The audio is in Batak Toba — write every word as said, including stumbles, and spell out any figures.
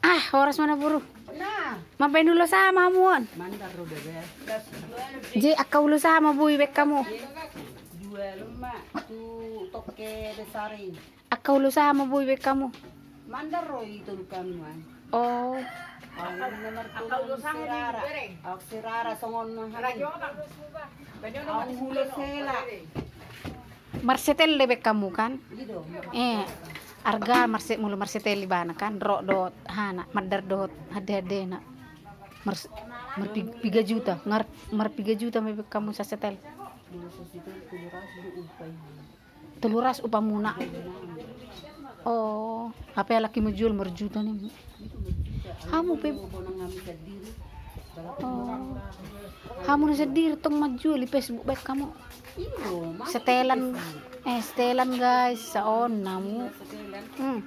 Ah, horas ma na boru. Mambaen ulos aha ma hamu on? Je, angka ulos aha ma boi baen hamu? Angka ulos aha ma boi baen hamu? Mandar ro i tolu hamu an. Oh. Au na martolu sirara. Au sirara songon na hami. Au ulos hela. Marsetel do baen hamu kan? Eh, arga marse-, molo marsetel ibana kan, ro dohot hana, mandar dohot hade-hadena. Mar-, marpi-, piga juta, ngar-, marpiga juta ma baen hamu sasetel? Tolu ratus upamuna. Oh, hape alai manjual marjuta ninna. Hamu pe. Oh. Hamu na sandiri tong manjual di Facebook baen hamu. Setelan, eh, setelan guys, saon hamu. Hmm.